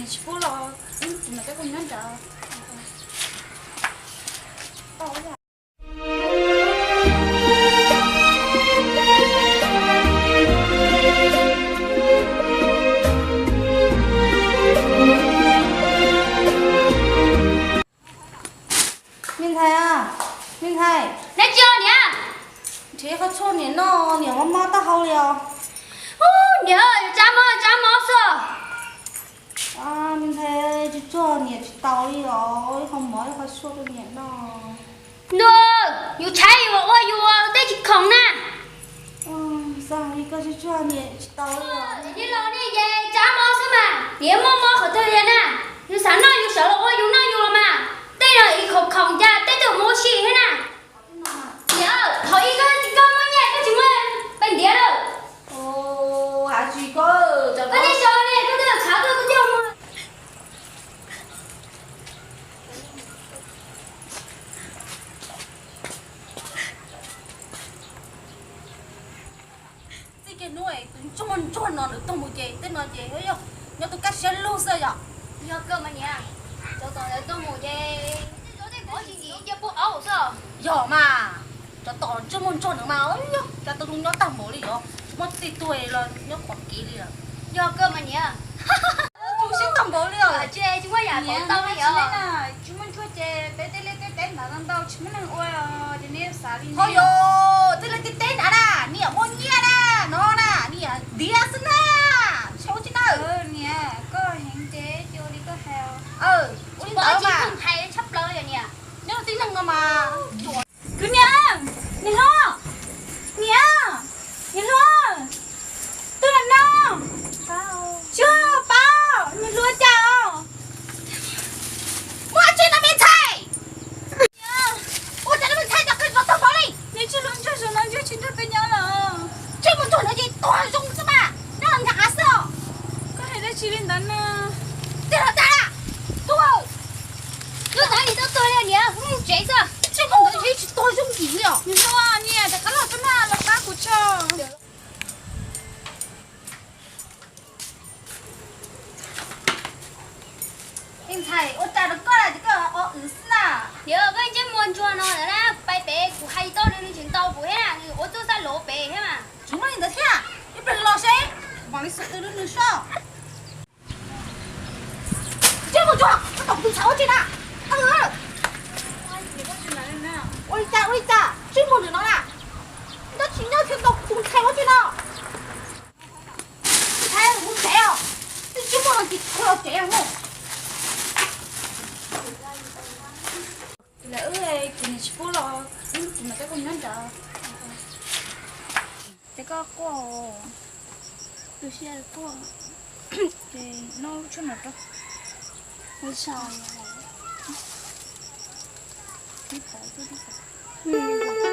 Tsis pub los, ib ntsis mas koj nyob nrad. Me ntxhais, me ntxhais. Dab tsi niam? Nrhiav qhov tshuaj niam noj, niam mob mob taub hau li os. Ub, niam, tsab mob tsab mob xwb. Me ntxhais, tsis tsuag niam tsis tau li os, ib qho mov ib qho tshuaj rau niam noj. Ntuj, yus tshaib yus ua yus tej tsis khoom na. Xav li koj tsis tsuag niam tsis tau li os. Tij laug, nej ces tsab mob xwb mas, niam muaj mob qhov twg li na? Yus xav noj yus sawv los ua yus noj yus los mas. Tej no ib khoom khoom cas tej twb muab sim thiab na. Niam, thaum ub koj, koj muaj nyiaj koj tsis muab peb ntiav lawm. Hais tsis koj, koj tej sau ne koj twb khav koj koj coj mus. Txij kiag hnub tus ntsuag muaj ntsuag no nws tuag mus ces tej no ces yog nyob tus kaj siab lug xwb yom. Yog kawg mas niam, cov tom ntawd tuag mus ces tej mov tsis ntxim cia puag aub xwb. Yog mas, cov tom ntsuag muaj ntsuag no mas yog cas tus zoo nyob tag npaum li yog, tsis muaj txij tuag los nyob qhuav kev li lawm. Yog kawg mas niam. Tsis siab tag npaum li os. Tsis, tsis muaj yam pov tau li os. Tsis muaj ntsuag ces peb tej liaj tej teb ntawd ntau tsis muaj neeg ua, ces nej xav li. Ho yog tej liaj tej teb ntawd na, niam muaj nyiaj na, no na, niam ntiav xwb na. Tsis ua tsi na. Niam, koj heev ces cia ua li koj hais. Ua li ntawd mas hais tshaj plaws li niam. Nyob tib neeg no mas. Kwv niam, niam hluas, niam, niam hluas, tuaj los no. Tsis paub niam hluas cas os. Muaj tsi no me ntxhais? Ua cas no me ntxhais cas koj rov tag npaum li? Niam, tsis hluas nraug saum no ntshe tsis nrog peb nyob lawm. Tsis muaj ntsuag no ces tuag zoo xwb mas, nyob los nrad xwb os. Koj hais dab tsi li ntawd na? Tiag los dag na, tuag. Tuag tag li tuag tuag li niam, mus tsev xwb. Tsis muaj ntawd tsis tuag zoo yim li os. Niam hluas, niam rov qab los tso mas, los pab kuv tso. Me ntxhais, ua cas rau koj ces koj o wv xwb na? Niam, koj ntsej muag ntsuag no na, kuv pais pem kuv hais tau nws, nws tseem ntaus kuv thiab, nws ua txuj xab lov pem thiab mas. Tsis muaj li ntawd thiab, ib pliag los seb, kuv mam li xub wb rau nws soj. Ntsej muag ntsuag, koj tom kuv tus ntxhais ua tsi na? Ua li cas, ua li cas, ntsej muag ntawm no na? Nyob tsis nyob thiaj ntaus kuv tus ntxhais ua tsi no? Ntxhais, mus tsev os. Twb tsis muaj no ces kuv los tsev os. Lawv wb ces nws tsis pub los, wb tsis mas koj nyob nrad. Ces koj quaj, tu siab quaj, ces noj lub tshuaj no rau. Ua tsaug, tib pov tuaj tib pov.